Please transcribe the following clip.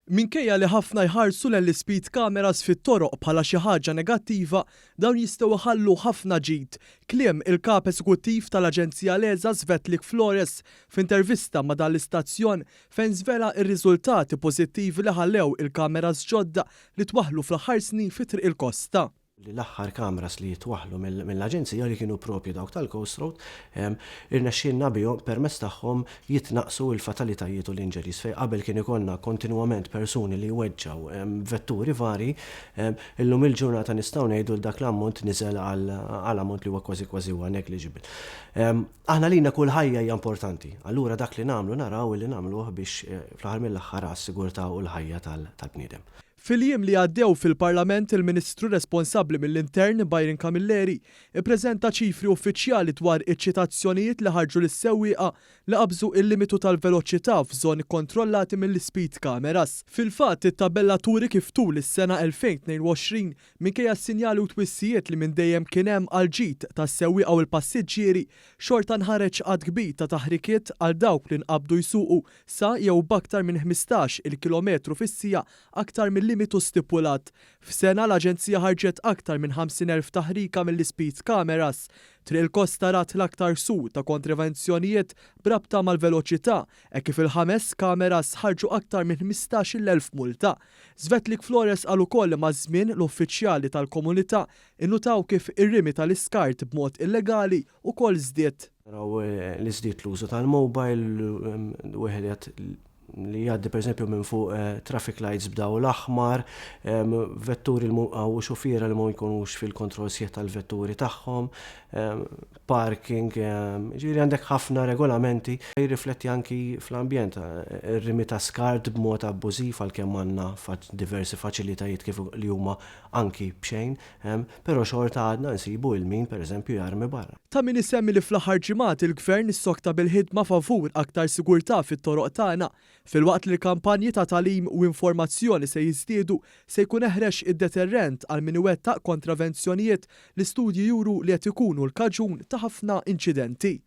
Minkejja li ħafna jħarsu lejn l-ispeed cameras fit-toroq bħala xi ħaġa negattiva, dawn jistgħu jħallu ħafna ġid. Kliem il-Kap Eżekuttiv tal-Aġenzija LESA Svetlik Flores f'intervista ma' dan l-istazzjon fejn żvela r-riżultati pożittivi li ħallew il-kameras ġodda li twaħħlu fl-aħħar snin fi Triq il-Kosta. Li l-aħħar kameras li jitwaħħlu mill-aġenzija li kienu propju dawk tal-Coast Road, irnexxielna bihom permezz tagħhom jitnaqqsu l-fatalitajiet u l-injuries fejn qabel kien ikollna kontinwament persuni li jweġġgħu b'vetturi varji, illum il-ġurnata nistgħu ngħidu li dak l-ammont niżel għal ammont li huwa kważi kważi huwa negligible. Aħna lina kull ħajja hija importanti, allura dak li nagħmlu naraw li nagħmluh biex fl-aħħar mill-aħħar għas-sigurtà u l-ħajja tal-bniedem. Fil-jiem li għaddew fil-Parlament il-Ministru responsabbli mill-Intern Byron Camilleri ippreżenta ċifri uffiċjali dwar iċ-ċitazzjonijiet li ħarġu lis-sewwieqa li qabżu il-limitu tal-veloċità f'żoni kkontrollati mill-ispeed cameras. Fil-fatt, it-tabella turi kif tul is-sena 2022, minkejja s-sinjali u twissijiet li minn dejjem kien hemm għall-ġid tas-sewwieqa u l-passiġġieri, xorta nħareġ għadd kbir ta' taħrikiet għal dawk li nqabdu jsuqu sa jew b'aktar minn 15 il kilometru fis-siegħa aktar mil-limitu stipulat. F'sena, l-aġenzija ħarġet aktar minn 50,000 taħrika mill-ispeed cameras. Triq il-Kosta rat l-aktar ksur ta' kontrevenzjonijiet b'rabta mal-veloċità, hekk kif il-ħames cameras ħarġu aktar minn 15,000 multa. Svetlik Flores qal ukoll li maż-żmien l-uffiċjali tal-komunità nnutaw kif ir-rimi tal-iskart b'mod illegali ukoll żdied. Naraw li żdied l-użu tal-mobile, wieħed li jgħaddi pereżempju minn fuq traffic lights b'dawl aħmar, vetturi u xufiera li ma jkunux fil-kontroll sħiħ tal-vetturi tagħhom, parking, ġifieri għandek ħafna regolamenti. Jirrifletti anki fl-ambjent, ir-rimi ta' skart b'mod abbużiv għalkemm għandna diversi faċilitajiet kif li huma anki b'xejn, Però xorta għadna nsibu 'il min, pereżempju, jarmi barra. Ta' min isemmi li fl-aħħar ġimgħat il-Gvern issokta bil-ħidma favur aktar sigurtà fit-toroq tagħna. Filwaqt li l-kampanji ta' tagħlim u informazzjoni se jiżdiedu, se jkun eħrex id-deterrent għal min iwettaq kontravenzjonijiet li studji juru li qed ikunu l-kaġun ta' ħafna inċidenti.